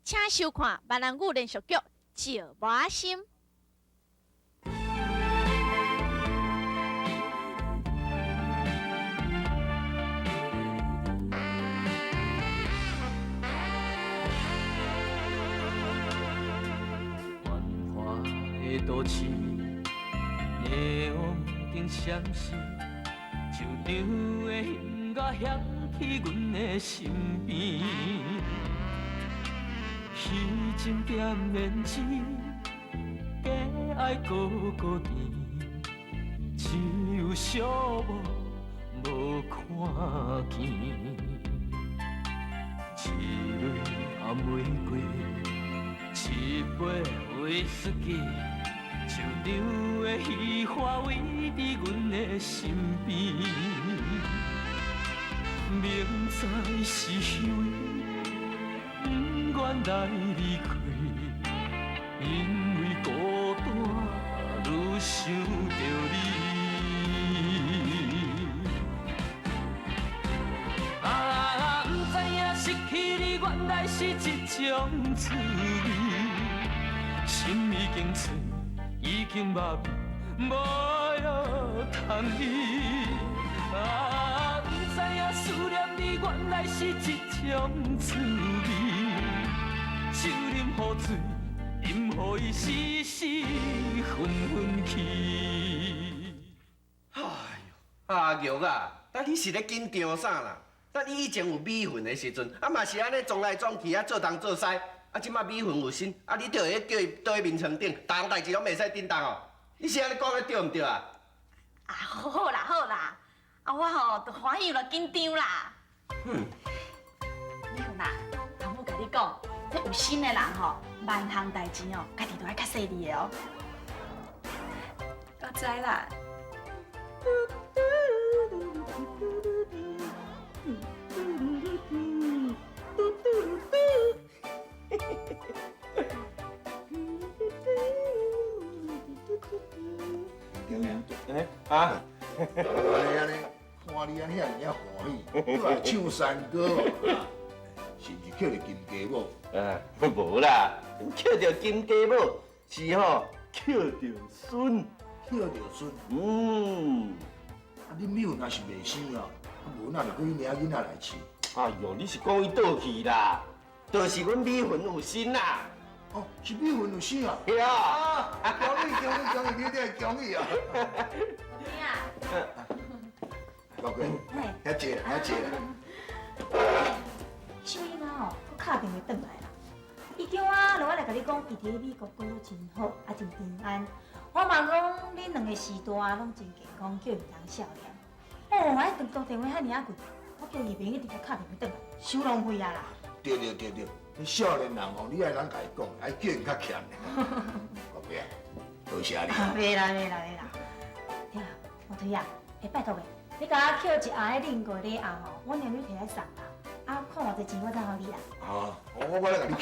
請收看閩南語連續劇《石磨心》。繁華的都市，霓虹燈閃爍，球場的音樂響起阮的身邊。虚情点胭脂，假愛阁阁甜，只有寂寞无看见。一蕊红玫瑰，一杯威士忌，球场的虚华围伫阮的身边。明知是虚伪，不愿来离开，因为孤单，愈想著你。啊，不知影失去你，原來是一種滋味。心已經碎，已經麻痹，無藥通醫。啊，不知影思念你，原來是一種滋味。酒啉予醉，飲予伊死死昏昏去。哎喲，阿玉啊，啊你是咧緊張啥啦？咱以前有美雲的時陣，啊嘛是按呢撞來撞去，啊做東做西，啊這馬美雲有身，啊你就會叫伊倒去眠床頂，逐項代誌攏袂使振動哦。你是按呢講的對毋對啊？啊，好啦好啦，啊我吼就歡喜啦，緊張啦。美雲啊，阿母共你講，這有心的人吼，萬項代誌哦，家己都愛較細膩的哦。我知啦。欸啊！按呢按呢，看你按呢遐爾仔歡喜，閣來唱山歌哦，是毋是抾著金雞母？啊，無啦，抾著金雞母是吼抾著孫，抾著孫。啊，恁美雲也是袂生哦，啊無哪會閣去領囡仔來飼？哎喲，你是講伊倒去啦？就是阮美雲有身啦。哦，是美雲有生啊？對啊。恭喜恭喜恭喜，你這恭喜啊！老哥，遐坐啦，遐坐啦。秀英啊吼，閣敲電話轉來啦。伊叫我落來共你講，伊佇咧美國過得真好，啊真平安。我嘛講恁兩個序大攏真健康，叫伊毋通少年。哦，彼長途電話遐爾仔貴，我叫伊袂用直接敲電話轉來，傷浪費啊啦。對對對對，彼少年人吼，你愛按怎共伊講，愛叫𪜶較儉咧。老爸啊，多謝你。袂啦袂啦袂啦。對啦，毛腿啊，欸拜託的，你共我抾一盒恁過禮盒吼，阮娘女提來送啦。啊，看偌濟錢我再予你啦。啊，我來共你抾。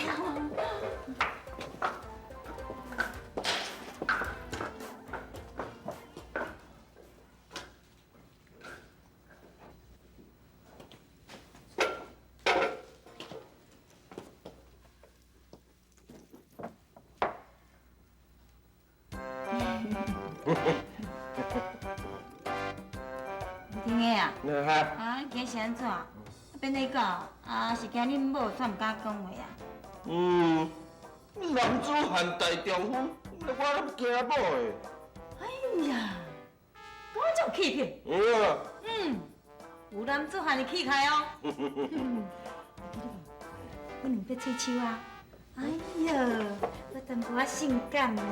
聽的啊？啊，你今日是按怎？變你講，啊是驚恁某煞毋敢講話啊？嗯，男子漢大丈夫，我攏驚某的。哎呀，講這有氣魄。嗯，有男子漢的氣概哦。阮兩塊喙鬚啊，哎喲，有淡薄仔性感呢。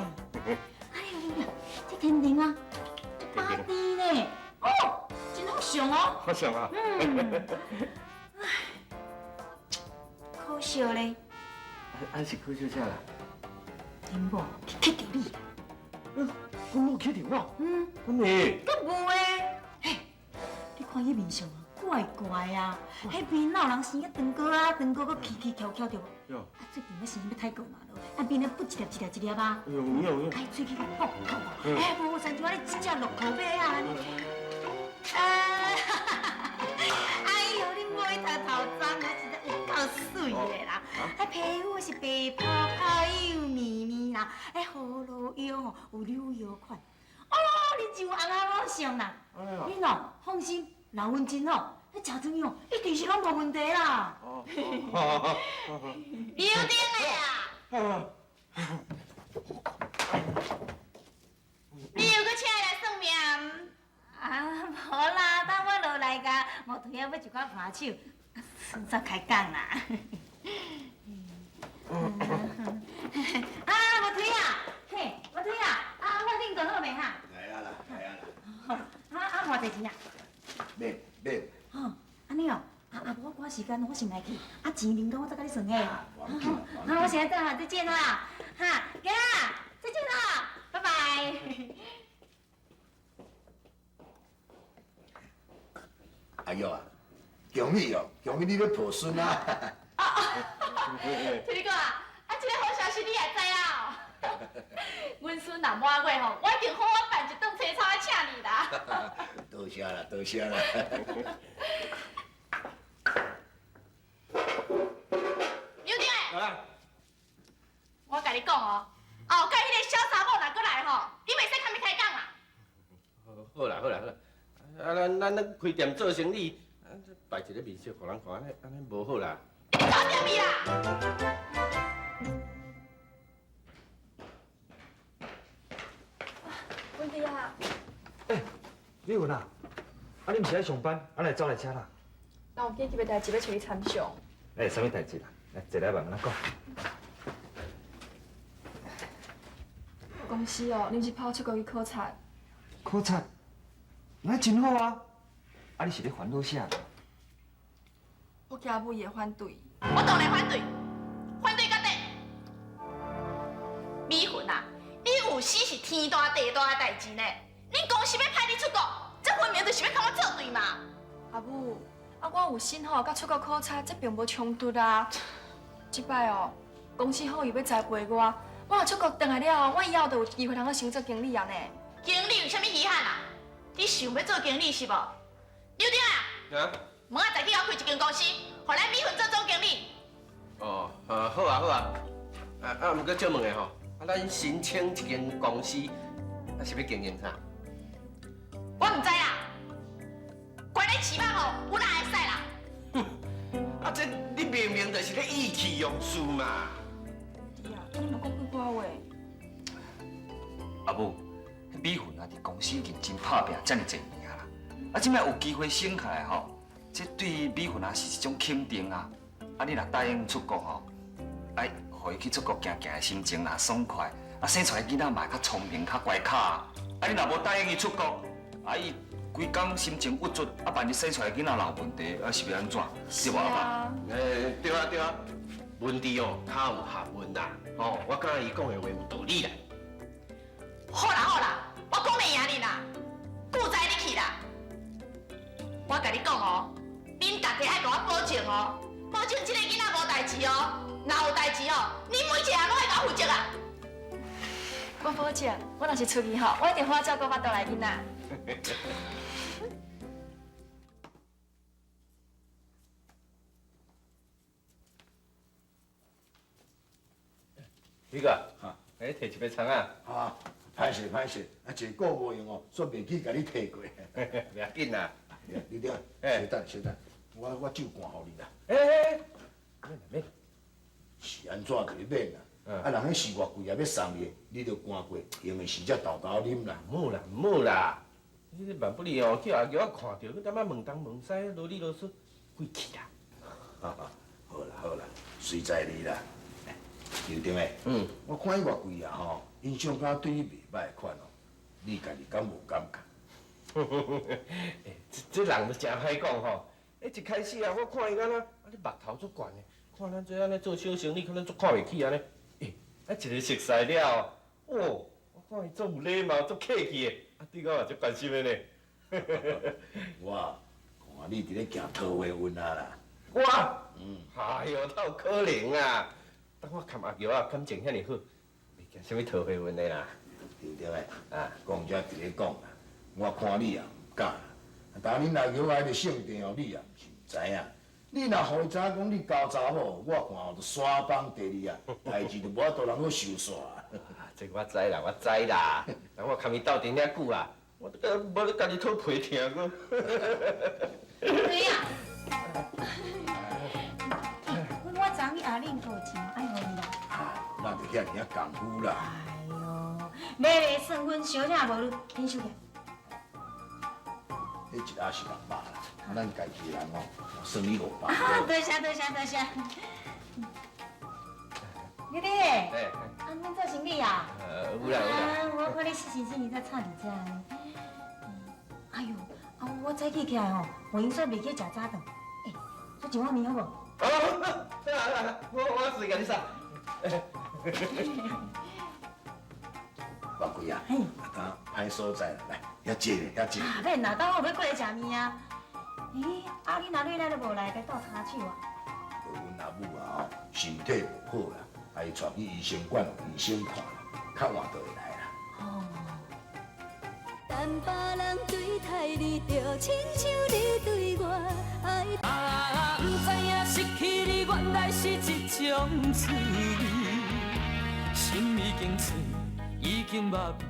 哎呀，這天靈啊，這巴甜呢，哦，真好上哦。好上啊。嗯。唉，可惜咧。啊是可惜啥啦？恁某去抾著你啦。嗯，阮某抾著我？嗯。敢會？敢無會？嘿，你看伊面相啊，怪怪啊，彼面哪有人生個長哥啊，長哥閣起起翹翹對無？啊，最近欲生欲泰國嘛囉，啊面咧不一粒一粒一粒啊。有影有影。開喙齒較薄口啊，哎，無親像按呢一隻駱駝馬啊。哎，哎喲，恁某彼頭頭鬃啊，實在有夠媠。的啦。啊，皮膚是白泡泡又綿綿啦，哎，葫蘆腰吼有柳腰款。哦，你像翁仔某相啦。你哦，放心，老温真吼，彼食转去哦，一定是攏無問題啦。有頂的啊！你又閣請伊來算命？啊，無啦，等我落來共毛腿仔買一寡伴手，順煞開講啦。啊，毛腿啊，嘿，毛腿啊，啊，我恁講好未哈？來啊啦，來啊啦。啊啊，偌濟錢啊？免免。吼，按呢哦，啊啊，無我趕時間，我先來去，啊錢領到我再共你算的。好，我先轉哈，再見啦，哈，囝，再見啦，拜拜。阿玉啊，恭喜哦，恭喜你欲抱孫啊！崔哥啊，啊，這個好消息你也知啊？阮孫若滿月吼，我一定好好辦一頓青草來請你啦。多謝啦，多謝啦。牛丁的，我共你講哦，後蓋彼个小查某若閣來吼，你袂使共伊開講啦。好啦好啦好啦，啊咱咱咧開店做生意，啊擺一個面色予人看，按呢按呢無好啦。你搞掂伊啦！文弟啊，欸，美雲啊，啊你毋是愛上班，啊來走來遮啦？人有緊急的代誌欲揣你參詳。欸，啥物代誌啦？來，坐來慢慢講。公司哦，臨時派我出國去考察。考察？那真好啊！啊，你是咧煩惱啥？我驚母伊會反對。我當然反對，反對到底。美雲啊，你有時是天大地大的代誌呢。恁公司欲派你出國，這分明就是欲共我作對嘛。阿母，啊我有心吼，佮出國考察，這並無衝突啊。這擺哦，公司好意欲栽培我，我若出國轉來了後，我以後就有機會通閣升做經理啊呢。經理有啥物稀罕啊？你想欲做經理是無？劉丁啊，啊？明仔載去予我開一間公司，予咱美雲做總經理。哦，好啊好啊，啊，毋過借問下吼，啊，咱申請一間公司，啊是欲經營啥？我毋知啦，關你飼肉吼，有哪會使啦？啊，這你明明就是咧意氣用事嘛！弟啊，你嘛講幾寡話。阿母，美雲啊，佇公司已經真拍拚遮爾濟年啊啦，啊，這擺有機會升起來吼，這對美雲啊是一種肯定啊。啊，你若答應出國吼，哎，予伊去出國行行的心情若爽快，啊，生出來囡仔嘛會較聰明、較乖巧啊。啊，你若無答應伊出國，啊，伊規工心情鬱卒，啊，萬一生出來囡仔若有問題，啊，是欲按怎？對無阿爸？欸，對啊對啊，問題哦，較有學問啦。哦，我感覺伊講的話有道理啦。好啦好啦，我講袂贏你啦，故知你去啦。我共你講哦，恁大家愛共我保證哦，保證這個囡仔無代誌哦。若有代誌哦，恁每一个人攏愛共我負責啊。我保證，我若是出去吼，我一定好好照顧腹肚內囡仔。李哥，欸，提一杯葱啊！啊，歹勢歹勢，啊，一個無閒哦，煞袂記共你提過。袂要緊啦。你著，稍等稍等，我酒乾予你啦。欸欸，免免。是按怎就免啦？啊，人彼是偌貴啊，欲送你，你著乾過，閒的時才沓沓啉啦。毋好啦，毋好啦！你這萬不利哦，叫阿玉仔看著，閣感覺問東問西，囉里囉嗦，晦氣啦。好啦好啦，隨在你啦。校長欸，我看伊偌貴啊吼，印象敢對你袂䆀款哦，你家己敢無感覺？欸，這人都誠歹講吼。欸，一開始啊，我看伊敢若啊，你目頭足懸的，看咱這按呢做小生意，可能足看袂起按呢。欸，啊一个熟似了，哦，我看伊足有禮貌，足客氣的，啊對我嘛足關心的呢。我看你佇咧行桃花運啊啦。我？哎喲，哪有可能啊？當我含阿玉仔感情遐爾好，袂行啥物桃花運的啦。對對的，啊，講遮佇咧講啦，我看你也毋敢啦。當恁阿玉仔彼个性情哦，你也毋是毋知影。你若予伊知影講你交查某，我看吼就山崩地裂啊，代誌就無法度人閣收煞啊。這我知啦，我知啦。但我共伊鬥陣遐久啊，我都無咧家己討皮疼閣。對啊。我昨昏阿玲購錢愛予你啦。那就遐爾仔功夫啦。哎喲，買袂算分，小啥無你，恁收起。彼一盒是600啦，咱家己人哦，算你500。啊，多謝多謝多謝。你弟，啊，恁做生意啊？有啦有啦。啊，我看你死死死在吵伫遮呢。哎喲，啊，我早起起來吼，無閒煞袂記食早頓。欸，煮一碗麵好無？好，我隨共你送。偌貴啊？啊，歹所在啦，來，遐坐咧，遐坐。啊，免啦，等我欲過來食麵啊。咦，啊，恁阿女哪都無來，共鬥跤手啊？阮阿母啊吼，身體無好啦，啊，伊帶去醫生館，醫生看啦，較晚就會來啦。哦。等別人對待你，就親像你對我愛。啊，毋知影失去你，原來是一種滋味，心已經醉，已經麻痹。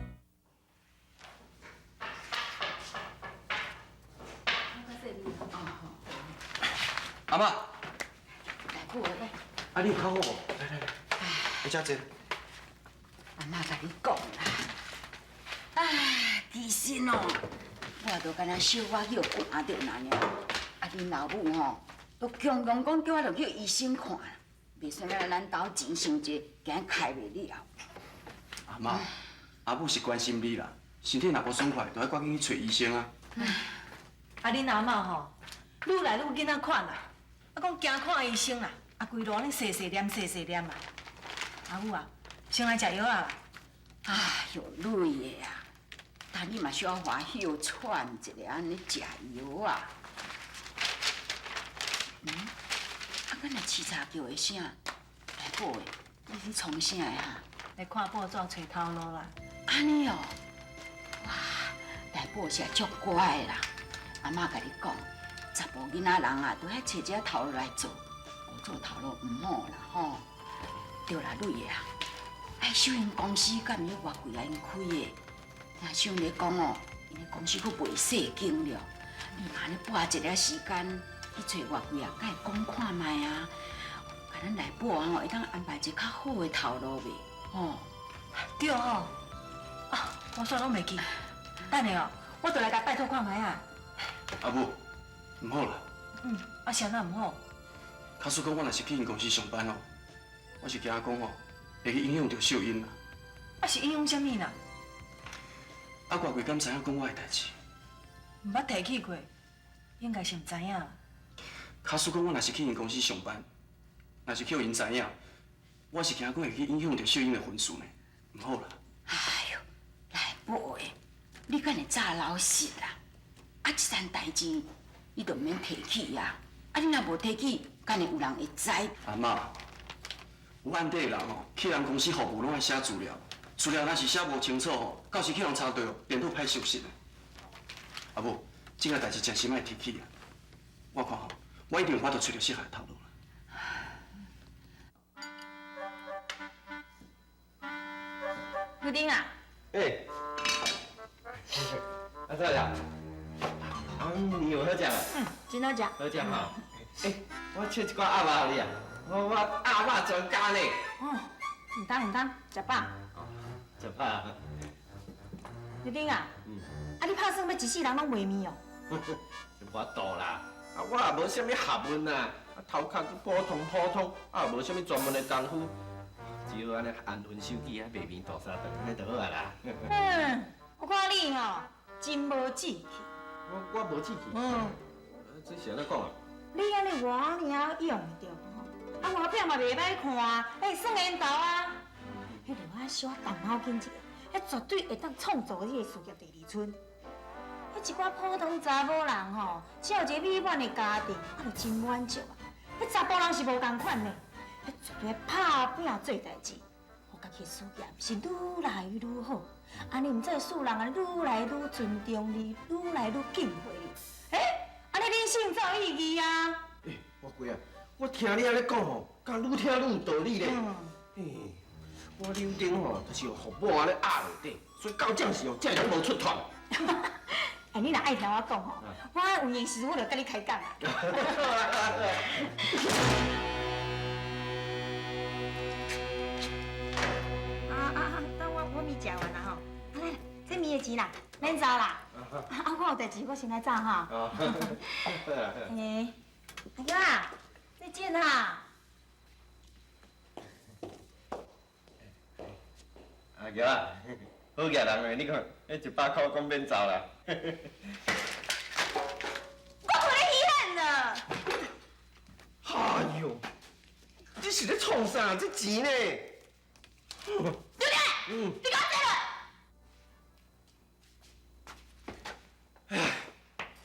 阿嬤，來，來。啊，你有較好無？來來來，來遮坐。阿嬤共你講啦，啊，其實哦，我都敢若小可去予寒著爾爾，啊，恁老母吼，都強強講叫我落去醫生看，袂算啊，咱兜錢傷濟，驚開袂了。阿嬤，阿母是關心你啦，身體若無爽快，就愛趕緊去揣醫生啊。啊，恁阿嬤吼，愈來愈囡仔款啦，啊，講驚看醫生啦，啊，規路按呢細細念細細念啊。阿母啊，先來食藥啊。哎喲，女的啊，但你嘛小可休喘一下，按呢食藥啊。嗯，啊，敢若飼柴叫的聲，來寶的，你去創啥的哈？來看報紙揣頭路啦。按呢哦，哇，來寶是足乖的啦。阿嬤共你講，查埔囡仔人啊，都愛揣這頭路來做，無做頭路毋好啦吼。對啦，女的啊，哎，秀英公司敢毋是偌貴啊？𪜶開的，聽秀英咧講哦，𪜶的公司閣袂細間了。你嘛按呢撥一下時間去揣偌貴啊，共伊講看覓啊，共咱內部啊吼，會當安排一個較好的頭路袂？吼，對吼，啊，我煞攏袂記。等下哦，我就來共拜託看覓啊。阿母，毋好啦。嗯，啊，啥那毋好？假使講我若是去𪜶公司上班哦，我是驚講吼，會去影響著秀英啦。啊，是影響啥物啦？啊，偌貴敢知影講我的代誌？毋捌提起過，應該是毋知影。假使講我若是去𪜶公司上班，若是去予𪜶知影，我是驚講會去影響著秀英的分數呢，毋好啦。哎喲，來寶的，你敢會早老實啊？啊，這層代誌你就毋免提起啊！啊，你若無提起，敢會有人會知？阿嬤，有案底的人吼，去人公司服務攏愛寫資料，資料若是寫無清楚吼，到時去予人查著，電腦歹收拾的。阿母，這個代誌暫時莫提起啊！我看吼，我一定有法度揣著適合的頭路啦。女丁啊！欸，阿嫂呀，啊，你有好食無？嗯，真好食。好食吼。欸，我切一寡鴨肉予你啊，我鴨肉專家呢。哦，毋當毋當，食飽。食飽。女丁啊，啊你拍算欲一世人攏賣麵哦？無法度啦，啊我也無啥物學問啊，啊頭殼閣普通普通，啊也無啥物專門的功夫，只好按呢安分守己啊，賣麵斗相頓按呢就好啊啦。嗯，我看你吼真無志氣。我無志氣。嗯。這是按怎講啊？你按呢偌爾用會著吼，啊外表嘛袂歹看，欸算緣投啊。彼著愛小可動腦筋一下，彼絕對會當創造你的事業第二春。彼一寡普通查某人吼，只要有一個美滿的家庭，啊就真滿足啊。彼查埔人是無仝款的，彼絕對拍拚做代誌，予家己的事業是愈來愈好。按呢毋才會使人啊愈來愈尊重你，愈來愈敬佩你。欸，按呢人生才有意義啊！欸，我贵啊，我听你按呢讲吼，敢愈听愈有道理咧。嘿，我柳丁吼，就是予某按呢压落底，所以到这时哦，才会拢无出脱。哎，你若爱听我讲吼，我有闲时我就佮你开讲啦。啊啊啊！等我面食完啦吼，啊来，这面的钱啦，免走啦。啊，我有代志，我先来走哈。哎，阿娇啊，再见哈。阿娇啊，好额人嘞，你看，彼100箍讲免走啦。我陪你稀罕呢。哎呦，你是咧创啥？这钱呢？刘丁，你给我坐落。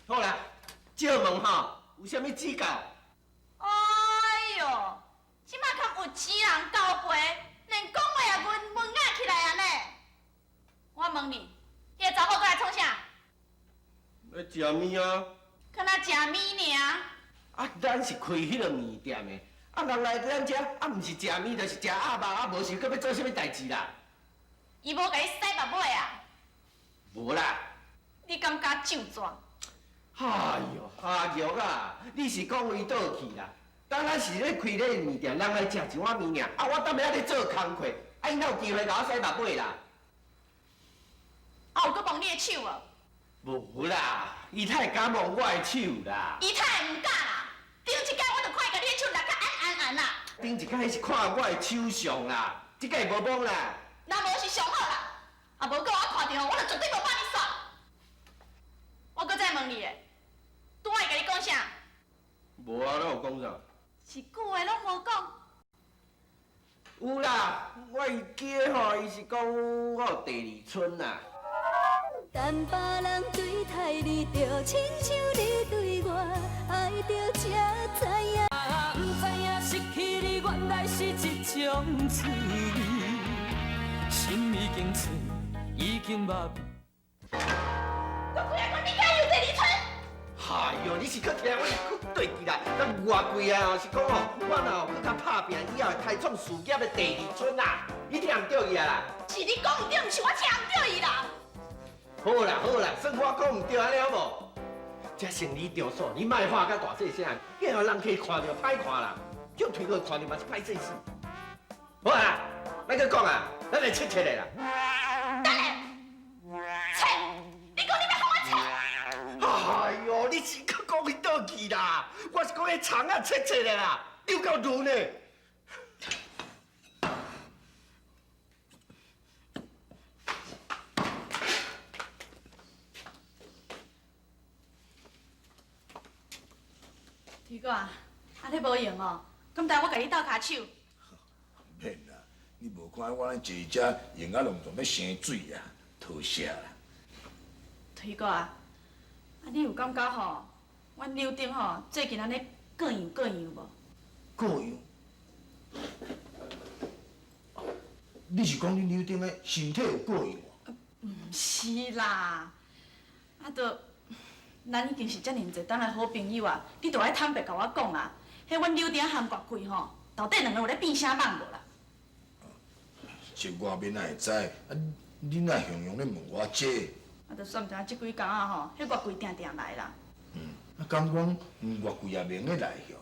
好啦，借问吼，有啥物指教？哎呦，这马较有钱人交陪，连讲话也文文雅起来啊呢。我问你，彼个查某过来创啥？咧食面啊。敢若食面尔。啊，咱是开彼个面店的，啊，人来咱遮，啊，毋是食面，就是食鸭肉，啊，无是阁欲做啥物代志啦？伊无共你洗目尾啊？无啦。你敢敢咒煞？哎呦，阿玉啊，你是讲伊佗去啦？当咱是咧开咧面店，人来食一碗面尔，啊，我踮遐咧做工课，啊，伊哪有机会共我洗目尾啦？啊，有阁摸你的手无？无啦，伊太敢摸我的手啦。伊太毋敢啦！顶一摆我就看伊共你的手捏甲按按按啦。顶一摆是看我的手相啦，这摆无摸啦。若无是上好啦，啊，无阁我看著，我就绝对无放你煞。我阁再问你咧，拄仔伊共你讲啥？无啊，哪有讲啥？一句话拢无讲。有啦，我会记得吼，伊是讲我有第二春啦。等别人对待你，就亲像你对我爱著才知影。毋知影失去你原来是一种滋味，心已经碎，已经麻痹。我开讲你敢有第二春？哎呦，你是阁听我去对去啦？咱外贵啊，是讲哦，我若有阁较拍拚，以后会开创事业的第二春啦。你听毋著伊啊啦？是你讲毋对，毋是我听毋著伊啦。好啦好啦，算我讲毋对按呢好无？这生理场所，你莫喊甲大细声，叫予人客看著歹看啦。叫推哥看著嘛是歹势死。好啦，莫阁讲啊，咱来切切的啦。等下，切！你讲你欲予我切？哎呦，你是阁讲去佗去啦？我是讲彼虫仔切切的啦，你有够钝的。推哥啊，啊你无闲哦？敢当我共你斗跤手？免啦，你无看我咧坐遮闲啊，拢总欲生水啊，多谢啦。推哥啊，啊你有感觉吼，阮柳丁吼最近按呢各样各样无？各样？你是讲恁柳丁的身体有各样无？毋是啦，啊著。咱已经是遮尔济冬的好朋友啊，你著爱坦白共我讲啊。彼阮柳丁和岳贵吼，到底两个有咧变啥梦无啦？这我欲哪会知？啊，你哪雄雄咧问我这？啊，著煞毋知影这几工啊吼，彼岳贵定定来啦。啊，敢讲岳贵也袂用得来哟？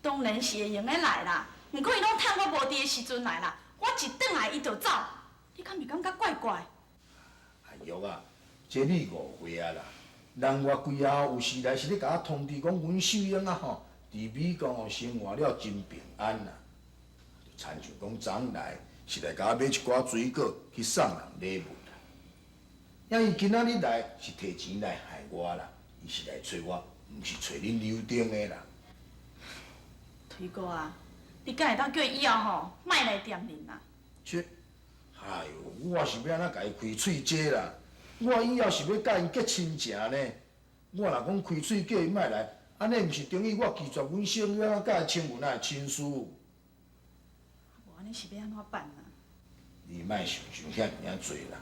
当然是会用得来啦，毋过伊拢趁我无伫的时阵来啦，我一转来伊就走，你敢袂感觉怪怪？哎哟啊，这你误会啊啦。人岳贵啊，有时来是咧共我通知讲，阮秀英啊吼，伫美国哦生活了真平安啦。就亲像讲昨昏来是来共我买一寡水果去送人礼物啦。啊，伊今仔日来是提钱来害我啦，伊是来揣我，毋是揣恁柳丁的啦。推哥啊，你敢会当叫伊以后吼，莫来惦恁啊？这，哎哟，我是欲按怎共伊开喙舌啦？我以后是欲佮𪜶结亲情呢。我若讲开喙叫伊莫来，按呢毋是等于我拒绝阮小英佮青云仔的亲事？无按呢是欲按怎办啊？你莫想想遐尔仔济啦。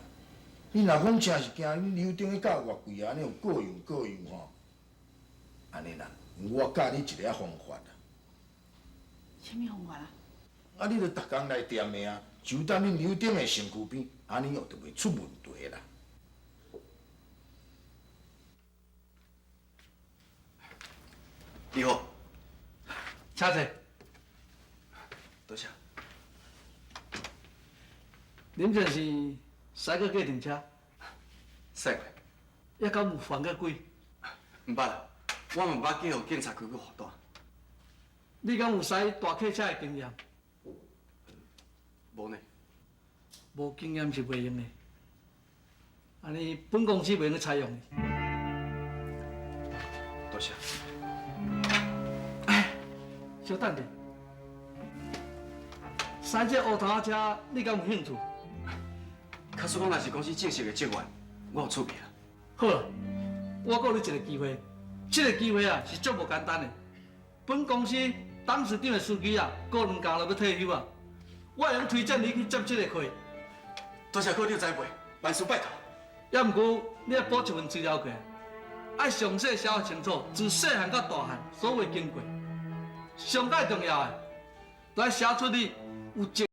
你若讲真是惊恁柳丁佮岳贵按呢有各样各样吼，按呢啦，我教你一个方法啦。啥物方法啊？啊，你著逐工來踮的啊，就等恁樓頂的身軀邊，按呢哦就袂出問題啦。你好，請坐。多謝。恁這是駛過計程車？駛過。抑敢有犯過規？毋捌，我嘛毋捌去予警察開過罰單。你敢有駛大客車的經驗？無呢。無經驗是袂用的。按呢，本公司袂用採用你。多謝。稍等者，駛這烏頭仔車，你敢有興趣？假使講若是公司正式的職員，我有趣味啦。好啦，我閣予你一个機會，這个機會啊是足無簡單的。本公司董事長的司機啊，過兩工就欲退休啊，我會用推薦你去接這个課。多謝科長栽培，萬事拜託。抑毋過你愛補一份資料過來，愛詳細寫清楚，自細漢到大漢所有的經過。上蓋重要的，著愛寫出你有一。